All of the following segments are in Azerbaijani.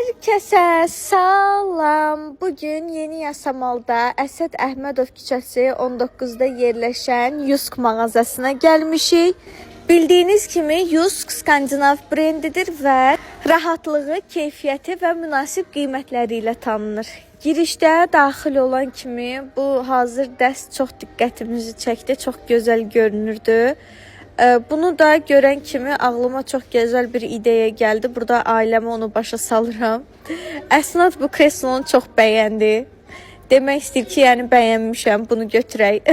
Hər kəsə salam. Bugün Yeni Yasamalda Əsəd Əhmədov küçəsi 19-da yerləşən Jysk mağazasına gəlmişik. Bildiyiniz kimi Jysk Skandinav brendidir və rahatlığı, keyfiyyəti və münasib qiymətləri ilə tanınır. Girişdə daxil olan kimi bu hazır dəst çox diqqətimizi çəkdi, çox gözəl görünürdü. Bunu da görən kimi ağlıma çox gözəl bir ideya gəldi. Burada ailəmə onu başa salıram. Əsnad bu kreslonu çox bəyəndi. Demək istəyir ki, yəni bəyənmişəm, bunu götürək.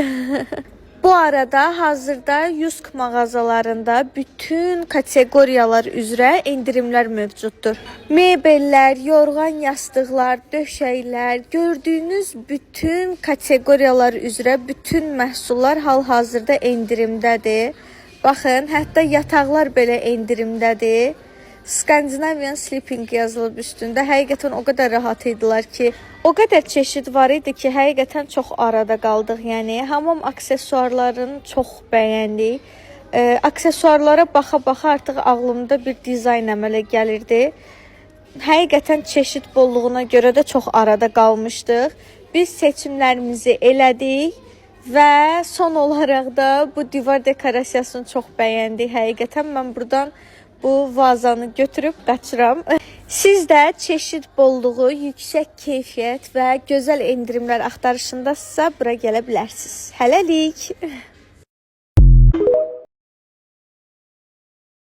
Bu arada hazırda Jysk mağazalarında bütün kateqoriyalar üzrə endirimlər mövcuddur. Mebellər, yorğan yastıqlar, döşəklər, gördüyünüz bütün kateqoriyalar üzrə bütün məhsullar hal-hazırda endirimdədir. Baxın, hətta yataqlar belə endirimdədir. Scandinavian Sleeping yazılıb üstündə. Həqiqətən o qədər rahat idilər ki, o qədər çeşid var idi ki, həqiqətən çox arada qaldıq. Yəni hamam aksesuarlarını çox bəyəndik. Aksesuarlara baxa-baxa artıq ağlımda bir dizayn əmələ gəlirdi. Həqiqətən çeşid bolluğuna görə də çox arada qalmışdıq. Biz seçimlərimizi elədik və son olaraq da bu divar dekorasiyasını çox bəyəndik. Həqiqətən mən burdan bu vazanı götürüb qaçıram. Siz də çeşid bolluğu, yüksək keyfiyyət və gözəl endirimlər axtarışındasınızsa bura gələ bilərsiniz. Hələlik.